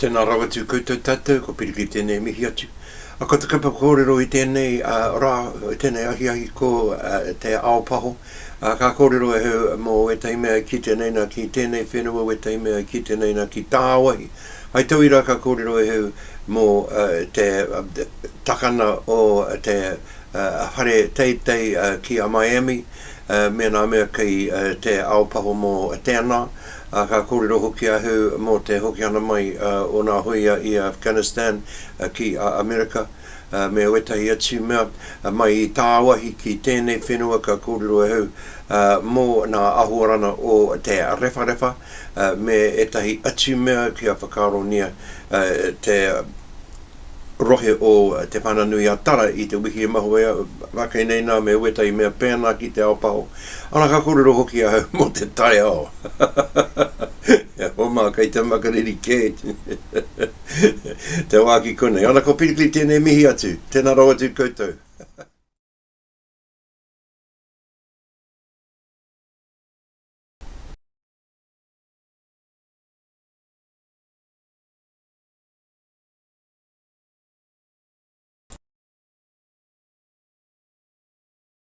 Tēnā rawa atu koutou tātou, ko Piriki tēnei mihi atu. A ko te kaupapa kōrero i tēnei rā, i tēnei ahiahi ko te ao paho. Ka kōrero ahau mō wētahi mea e kite nei nā ki tēnei whenua, wētahi mea e kite nei nā ki tāwahi. Hai tauira ka kōrero ahau mō te takana o te whare teitei ki a Miami, me nā mea kei te ao paho mō tēnā. Ā, ka kōrero hoki ahau mō te hoki ana mai o nā hōia i Afghanistan ki a Amerika, me wētahi atu mea mai i tāwahi ki tēnei whenua ka kōrero ahau mō nā ahuarana o te rewharewha me ētahi atu mea kia whakaaronia te rohe o Te Whanganui-a-Tara i te wiki e mahue ake nei nā me wētahi mea pēnā ki te ao paho. Ana ka kōrero hoki ahau mō te taiao. E hoa mā, kei te makariri kē te wā ki konei. Ana ko Pirikiri tēnei mihi atu. Tēnā rawa atu koutou.